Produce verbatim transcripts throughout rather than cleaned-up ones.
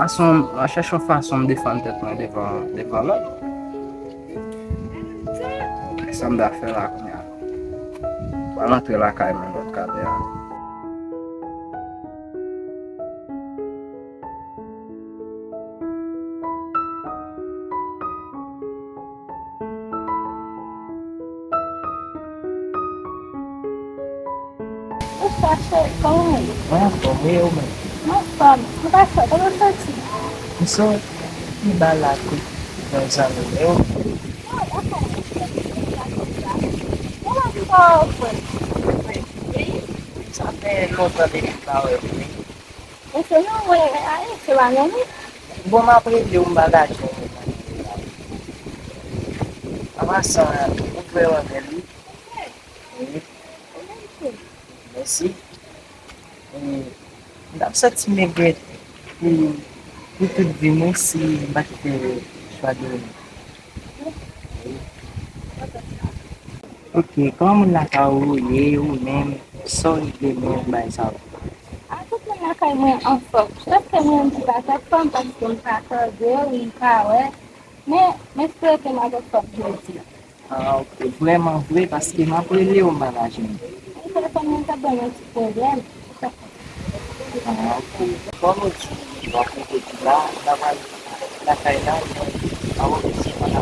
Fason, m ap chèche yon fason m defann tèt mwen devan, devan lòt. Sa m ta fè la kounye a? M pral antre lakay mwen lòt katè a. Bonswa, cheri, kòman w ye? Mwen anfòm, e ou menm? Mwen anfòm. Mwen pa fè, kòman w santi? M sot, m ba la kou, nan zanmi, e ou menm? Mwen anfòm, mwen anfòm. Sa fè lontan depi m pa wè w, wi. Mesye, nou wè, a, e, se pa menm, wi. Bon, m ap rele w, m pa ka jwenn ou. An pasan, ou vrèman bèl, wi. Wi. Mèsi. E, m t ap santi m regrèt pou, pou tout vi mwen si m pa t fè chwa de ou. Ok, kòman moun lakay ou ye, ou menm, sa w regle nan bagay sa yo? A, tout moun lakay mwen anfòm. Sèl ke mwen menm ki pa t anfòm paske m pa tande w, m pa wè. Men, m espere ke m ap anfòm jodi a. Ah, ok, vrèman vre, paske m ap rele w, m pa ka jwenn ou. Telefòn mwen t ap ban mwen ti pwoblèm. Ah, ok. Kòman w di w ap rive di la, m ta pral lakay la, mwen, avan ke se pa la.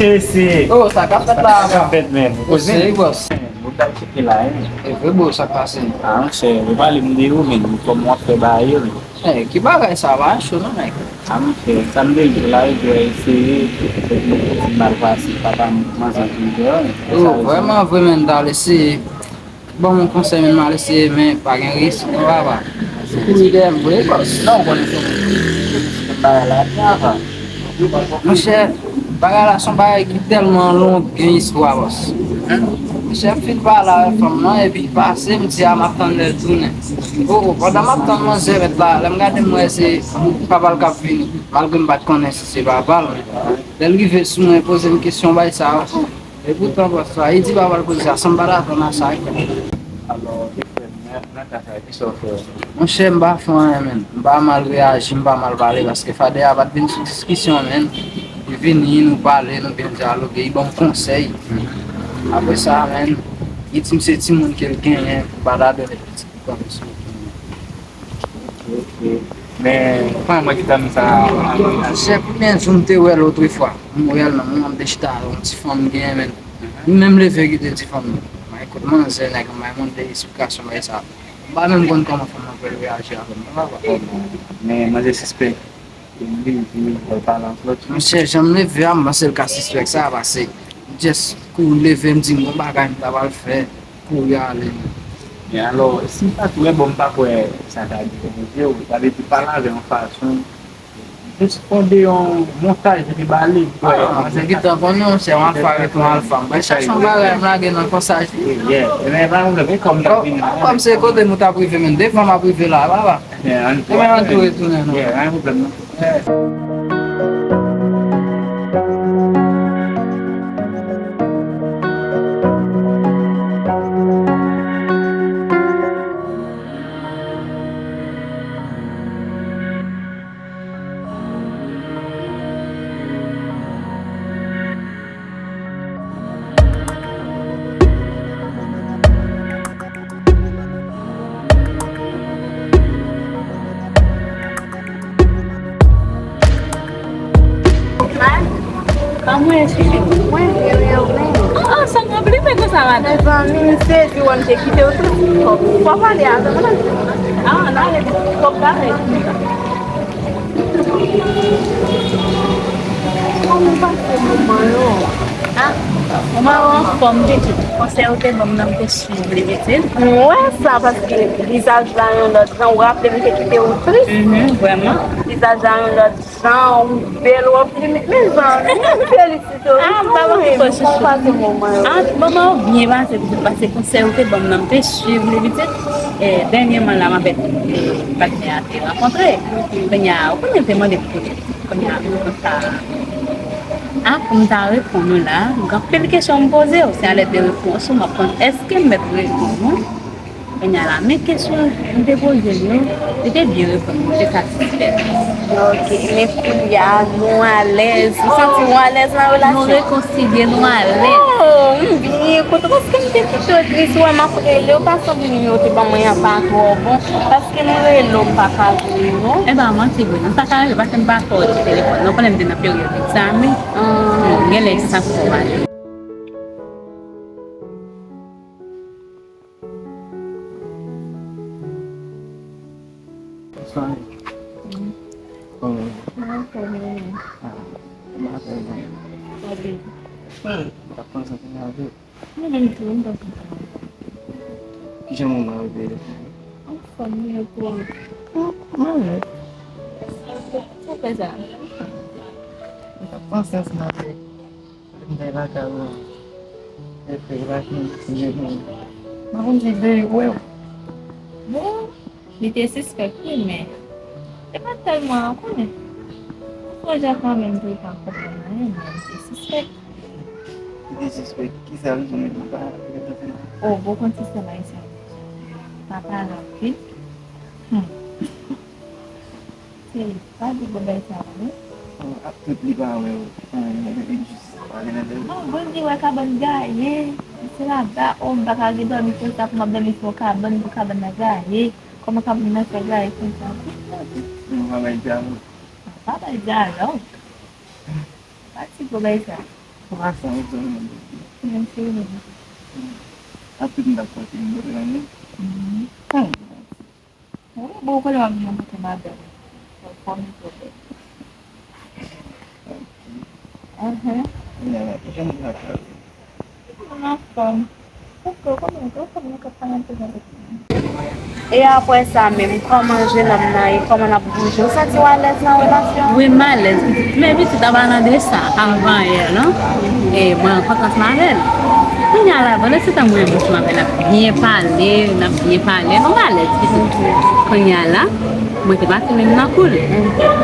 Cheri, se... Oh, sa k ap fèt la, sa k ap fèt, menm. Ou seri, bòs? Ou t al tcheke la, en? E vre, bro, sa k pase? Ah, monchè, ou pale m de ou, menm, kòman w ap fè bagay yo, menm? Eh, ki bagay sa, pa cho non, nèg. Ah, monchè, sa m te di w la, e dwe eseye, se yon ti mal pase, papa m manzè ki dèyè, men. Oh, vrèman, vrèman, m t al eseye. Ban m yon konsèy, men, m al eseye, men pa gen risk non, papa. Se kouri dèyè m vre, bòs. Non, ou konnen se mwen ki fè bagay la, papa. Monchè, bagay la se yon bagay ki tèlman long, gen istwa, bòs. Monchè, m fin pale avèk fanm nan, epi l pase, m di a m ap tann lè l tounen. Oh, oh, pandan m ap tann manzè mèt la, lè m gade m wè se papa l k ap vini, malgre m pa t konnen si se papa l, men lè l rive sou mwen, poze m kesyon bay sa yo. Epoutan, bòs la, li di papa l poze sa, san m pa t atann a sa, wi. Alò, big frè m, nan, nan ka sa, kisa w fè? Monchè, m pa fè anyen, menn. M pa mal reyaji, m pa mal pale, paske fadè a pa t vin sou diskisyon, menn. Li vini, nou pale, nou byen dyaloge, li ban m konsèy. Apre sa, menn, li di m se timoun ke l genyen, pou pa ta done pitit li kòm sou. Ok, ok. Men, kòman mwen ki tann sa? Monchè, premye jou m te wè l otrefwa, m wè l nan, m te chita, yon ti fanm m genyen, menn. Li menm leve kite ti fanm nan. Mwen, kout manzè, nèg, mwen, mwen te esplikasyon bay sa. M pa menm konn kòman fanm nan pral reyaji avè m, non, papa. Men manzè sispèk li, li, li pral pale ak lòt fi. Monchè, jan m leve a, m panse l ka sispèk sa, paske m just kouri leve, m di m gon bagay m ta pral fè, kouri ale. Men alò, si m pa twò bon, m pa kwè sa ka deranje w. Sa vle di pale avè yon fason, jis ponde yon montaj epi ba li. Ah, mwen gentan konnen w se yon alfa, ret yon alfa. M pral chache yon bagay, m lage nan kòsaj li. Yeah, men pa yon pwoblèm, e kòm ta vini. Kòm se kote nou t ap rive, men devan m ap rive la, papa. Yeah, ann, ann tou retounen non. Yeah, pa gen pwoblèm non. Yeah. Kòman w ye, cheri? Mwen byen, e ou menm? Oh, oh, sa m Konplike konsa, madanm. Mezanmi, m sezi, wè m te kite w tout. Fò pale avè m, non? Ah, nan, kòb bagay. Kòman w pase moman yo? Ah, moman yo anfòm, pitit. Konsèy ou te ban m nan, m te swiv li, pitit. M wè sa, paske vizaj la yon lòt jan. Ou raple m te kite w tris? Mhm, vrèman. Vizaj la yon lòt jan, ou bèl, w ap limit. Mezanmi, m felisite w. Ah, m pa ban m fò, chouchou. Kòman w pase moman yo? Ah, moman yo byen pase, pitit, paske konsèy ou te ban m nan, m te swiv li, pitit. E, dènyèman la, m avèk, e, patnè a te rankontre. Kounye a, ou konnen, te mande m kote. Kounye a, m konn sa. Ah, pou m ta reponn ou la, gen anpil kesyon m poze w. Se a lèt de repons ou, m ap konn èske m mèt reponn ou. Kounye a la, men kesyon m te poze l yo, li te byen reponn mwen, m te satisfè. Ok, men kounye a, nou alèz. Ou santi w alèz nan relasyon? Nou rekonsilye, nou alèz. Oh, m byen kontan paske m te kite w tris, wè m ap rele w, pa sanble nimewo w te ban mwen an pa twò bon, paske m rele w, m pa ka jwenn ou. E pa manti vre, non, sa ka rive, paske m pa fè w sou telefòn, non, konnen m te nan peryòd egzamen. Ah. Hmm, genlè se sa k fè w pa jwenn. Bonsoir. Mm. Kòman w ye? Mwen anfòm, e ou menm? Ah, m anfòm, mwen. Sa byen. Hmm. M t ap panse ansanm avè w. Mwen menm tou, m panse ansanm avè w. Kijan moman yo te ye? Anfòm, mwen anfòm. Hmm, mwen menm. Sa w fè sa? M t ap panse ansanm avè w. M te lakay ou, epi ou pa fin di m. M pa konn si se li k wè w. Bon, li te sispèk wi, men li pa t tèlman konnen. Ou sonje kanmenm tou, li pa konprann anyen, men li te sispèk. Li te sispèk? Kisa l sonje li pa rekonèt? O, bon, konn sistèm ayisyen an pa pale anpil. Hmm. Seri, pa di bagay sa yo, non. Bon, ap tout li pa wè w. Anyen, li jis pale nan tèt. Non, bon, li wè kabann gaye. Se laba, o, m pa ka gen dòmi konsa pou m ap dòmi sou yon kabann, pou kabann nan gaye. Kòman kabann nan fè gaye konsa? Non, pa bay dyalòg. Pa bay dyalòg. Pa ti gwo bay sa. Pran san w, zanmi. Menm si w menm. Ap tout m t ap pote m, pote nan men. Mhm. Wi, bon, konnen w ap vin nan kote madanm. Fò, fò m pwoblèm. Ahn. Kounye a la, kijan moun la pral? Moun anfòm. Kòman, kòman, kòman w ap pale anpil avèk mwen? E apre sa menm, kòman jenòm nan ye? Kòman n ap bouje? Ou santi w alèz nan relasyon an? Wi, m alèz, pitit. Men pitit, an palan de sa, avan yè, non? E mwen rankontre ansanm avè l. Kounye a la, pandan se tan mwen menm ansanm avè l, n ap byen pale, n ap byen pale, nou alèz, pitit. Kounye a la, mwen te pati menm nan kou l.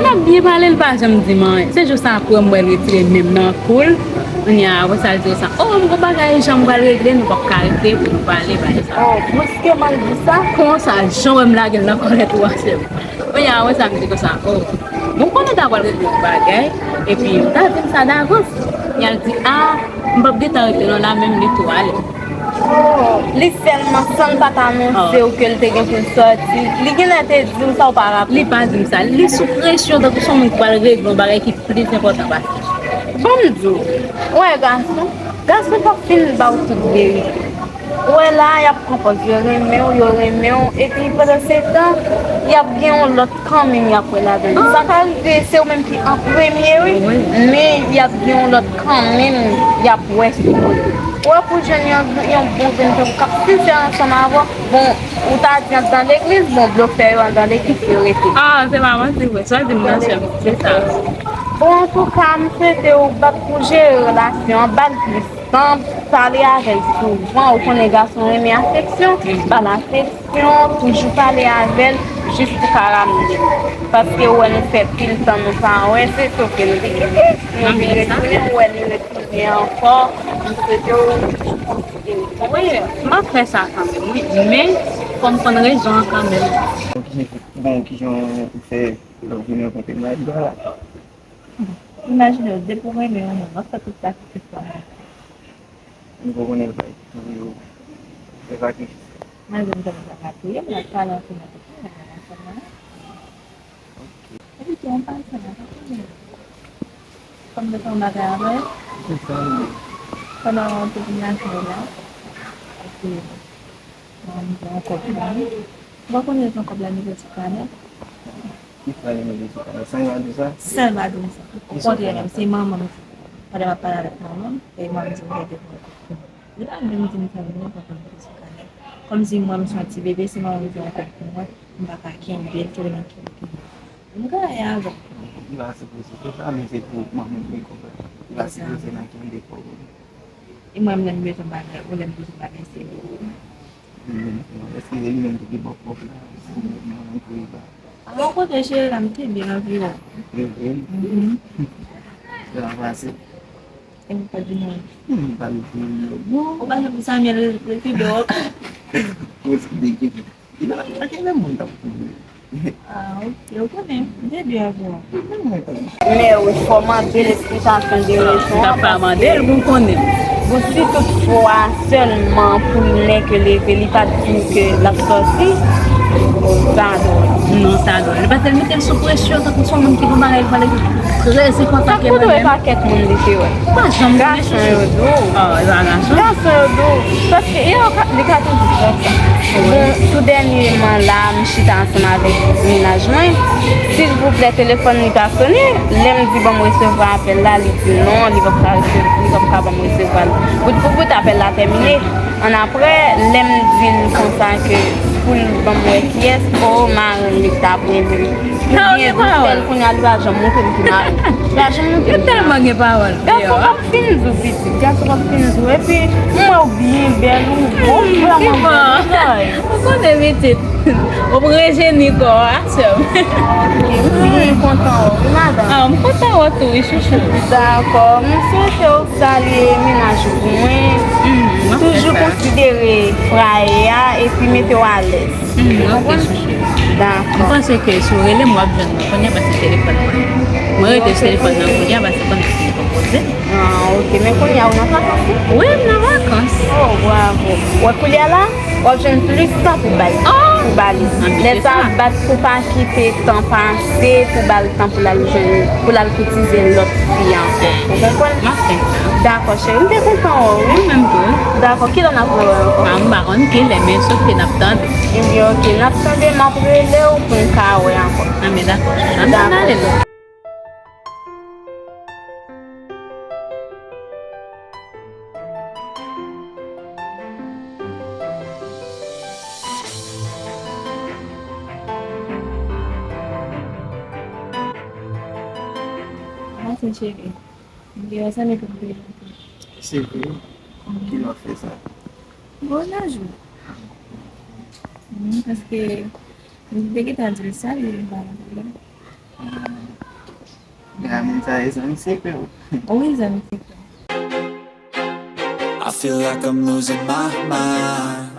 N ap byen pale, l pa janm di m anyen. Se jou sa apre m wè l retire men m nan kou l. Kounye a, apre sa, l di konsa, o, m gon bagay jan m pral regle, nou p ap ka rete pou nou pale, bagay sa. O, bruskeman l di sa? Konsa, jan w wè m lage l nan kòlèt ou an, se bon. Kounye a, apre sa, m di konsa, o, bon, konnen ta pral regle yon bagay, epi m ta di m sa davans. Kounye a, l di, a, m p ap gentan rete non la, menm li tou ale. O, li sèlman, san l pa t anonse w ke l te gen pou l sòti, li genlè te di w sa ou pa raple. Li pa di m sa. Li sou presyon, tankou se yon moun ki pral regle yon bagay ki plis enpòtan pase. Ban m di w, ou wè gason, gason p ap fin ba w tout verite. Ou wè la, y ap pran pòz yo renmen w, yo renmen w, epi pandan se tan, y ap gen yon lòt kanmenm y ap wè ladan l. Sa ka rive, se ou menm ki an premye, wi, men y ap gen yon lòt kanmenm y ap wè sou kote. Ou wè pou jwenn yon, yon bon grenn tankou k ap sensè ansanm avè w, bon, ou ta di anndan legliz, bon, blofè yo anndan legliz, yo rete. Ah, se pa manti vre, sa w di m nan sè m, se sa. Bon, antouka, m swete w bat pou jere relasyon an, ba l plis tan, pale avè l souvan, ou konnen gason renmen afeksyon, ba l afeksyon. Yon, toujou pale avè l jis pou ka ramne l. Paske ou wè nou fè pil tan nou pa wè, se soke nou te kite. Nou vin retounen, ou wè li retounen ankò. M swete w kontinye. Wi, m ap fè sa kanmenm, wi. Men, fò m konn rezon an kanmenm. Bon, kijan, bon, kijan ou fè lè w vin rankontre m la, li pa la. Imajine w, depi w renmen yon moun, w ap fè tout sakrifis sa yo. M poko konnen l bay pou yo fè sakrifis. Mwen menm, m pa ka touye m, m ap pale ansanm avèk ou, mwen menm ansanm nan. Ok. Epi tou, an pasan, m ap konnen. Kòm m te fè yon bagay avè l. Se sa l ye. Pandan w te vin lakay la, epi, um, gen yon kòb ban m. Ou pa konnen jan kòb la rive sou kanè? Ki fè li rive sou kanè? San yo di sa? Sèl pa di m sa. Okontrè, menm se manman m. Pandan m ap pale avèk manman m, e manman m di m gen de kòb. Li pa menm di m sa, li pa konn ki sou kanè. Kòmsi mwen, m se yon ti bebe, si manman m gen yon kòb pou mwen, m pa ka kenbe l, tèlman kenbe pou mwen. M gaye avè l. Li pa sipoze fè sa, men se pou manman m li konprann. Li pa sipoze nan kenbe kòb ou. E mwen, lè m bezwen bagay, ou lè m bezwen bagay, se li. Li menm ki, èske se li menm ki te ba w kòb la? Manman m pou li ba. Bon kote cheri la, m te byen anvi wè w. Li vre? Mhm. Sa va pase? E m pa di non. Hmm, pa di non. Ou pa janm sa, men le, le ki dò. Ou se de ki. Li pa, pa gen menm moun k ap konnen. Ah, ok, ou konnen. M te byen avè w. Men wi, fò mande l esplikasyon de rezon an, paske. Papa mande l pou konnen. Bon, si tout fwa sèlman pou l nèk leve, li pa t di w ke l ap sòti, bon, sa dwòl. Non, sa dwòl. Li pa t mete l sou presyon, tankou se yon moun ki gon bagay, li pale ki trè enpòtan ke mwen menm. Sa k pou dwe pa kèk moun li te wè. Pa janm konnen chouchou. Gason yo di w. Ah, e pa gason? Gason yo di w. Paske, e yo ka, li ka toujou fè sa. Bon, tou dènyèman la, m chita ansanm avèk mennaj mwen. Silvouplè, telefòn li pa sone. Lè m di ban m resevwa apèl la, li di non, li p ap ka resevwa, li p ap ka ban m resevwa l. Bout pou bout, apèl la tèmine. Annapre, lè m di l konsa ke pou l ban m wè kiyès, o, marenn li t ap rele m. Li byen dousèl, kounye a li pa janm montre m ki marenn. Li pa janm montre m ki marenn. Yo tèlman gen pawòl. Gason p ap fin di w pitit, gason p ap fin di w. Epi, m wè w byen bèl, ou bon vrèman bèl. Ou konnen pitit. Ou rejeni kò a, sè m. Ok, m byen kontan wè w, wi, madanm. Ah, m kontan wè w tou, wi, chouchou. Dakò, m swete w salye mennaj ou pou mwen. Toujou konsidere fraye a epi mete w alèz. Hmm, ok, chouchou. Dakò. M panse ke si w rele m, w ap jwenn mwen kounye a paske telefòn mwen. Mwen rete sou telefòn nan kounye a paske konnen si li konpoze. Ah, ok. Men kounye a ou nan vakans, wi? Wi, m nan vakans. Oh, bravo. Wè kounye a la, w ap jwenn plis tan pou bay, pou ba li. Lè sa ap bat pou pa kite tan pase, pou ba l tan pou l al jwenn, pou l al koutize lòt fi ankò. Ou konprann? M ap fè sa. Dakò, cheri. M te kontan wè w, wi. Mwen menm tou. Dakò, kilè n ap wè ankò? Ah, m pa konn kilè, men sof ke n ap tande. Ebyen, ok, n ap tande, m ap rele w pou n ka wè ankò. Ah, men dakò. Ann ale la. Maten cheri. M gen yon zanmi pou m prezante. Se vre? Kilè w fè sa? Bon, nan jou. Paske m te gentan di l sa, li vin pa nan pwoblèm. Men a moun sa e zanmi sekrè w. Wi, zanmi sekrè. I feel like I'm losing my mind.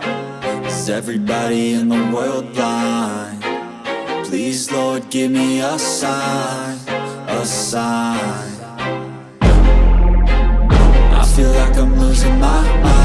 Is everybody in the world blind? Please, Lord, give me a sign, a sign. I feel like I'm losing my mind.